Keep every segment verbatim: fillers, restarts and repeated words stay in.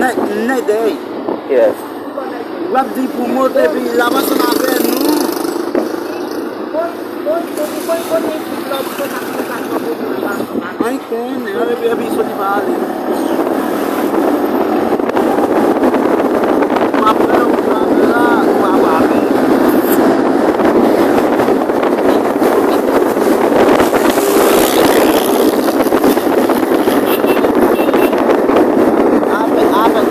Nèg, nèg dèyè. Yes. W ap di pou monte pi la ansanm avè nou. Ann konnen, epi, epi soti pa ale. M ap pran yon kamera, m ap ale. Avèk, avèk,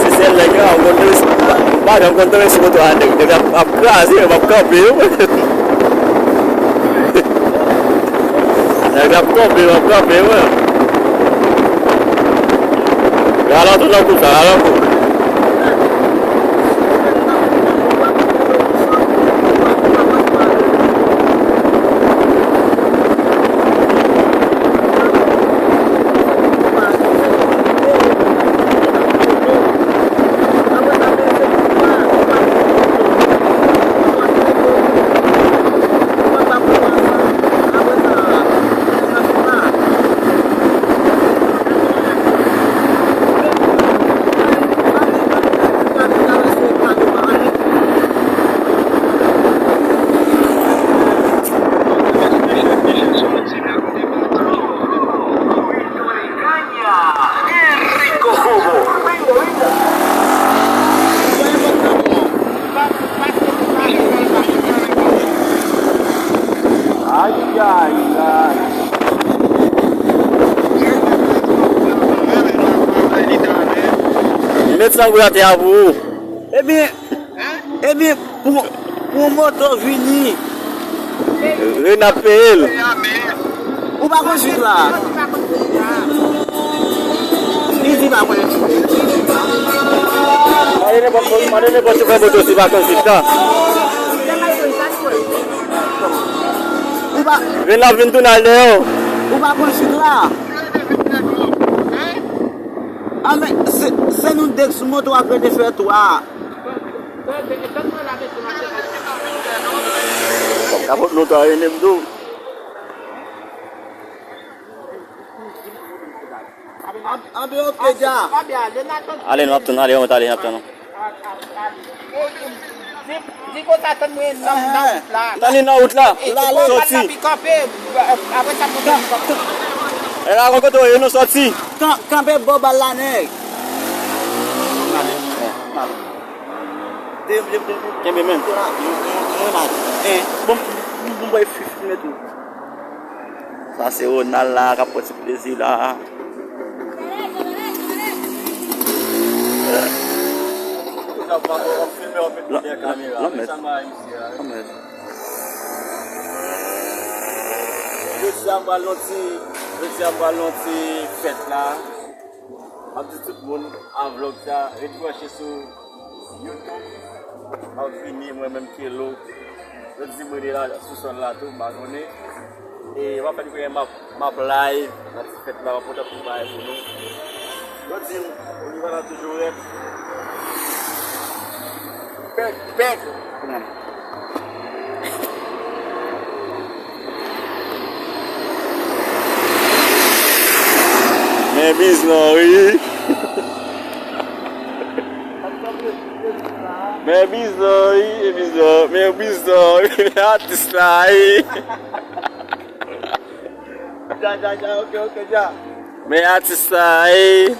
Si se nèg yo, m konn travèse, m pa janm konn travèse kote a nèg. Nèg ap, ap kraze, m ap kanpe yo. Nèg ap kanpe, m ap kanpe yo. Ralanti nan kou sa, ralanti. Mèt san goud atè a pou ou. Ebyen, ebyen, pou, pou yon moto vini. Rena peye l. Ou pa konn chit la. Li di pa konn chit. Mande nenpòt moun, mande nenpòt chofè moto si pa konn chit la. Ou pa Rena vin tounen al dèyè w. Ou pa konn chit la. A men, se, se nou de k sou moto ap rete fè twa. Kapot nou ta rene m tou. Anbe oke dja. Ale, nou ap tann, ale, nou ap tann. Di, di konsa, tann mwen nan, nan wout la. Tann li nan wout la. Soti. Apre sa, mwen kanpe. E la, kote w ye, nou soti. Kan-, kanpe bò bal la, nèg. Kenbe menm. Bon, bon, bon, bon, fif, fif, tou. Sa se Ronald la k ap pran ti plezi la. Lan-, lan-, lanmèd. Lanmèd. Jodi a m pral nan ti, jodi a m pral nan ti fèt la. M ap di tout moun a vlog sa, ret branche sou YouTube. M ap vini, mwen menm Kelo. Yo di mwen de la sou sòl la tou, m pa konnen. E m ap fè kounye a m ap, m ap live nan ti fèt la, m ap pote tout bagay pou nou. Yo di m, Oliver la toujou rèd. Pèk, pèk. Men bizon wi. Men bizon wi, men bizon, men bizon wi, men atis la wi. Dja, dja, dja, oke, oke, dja. Men atis la wi.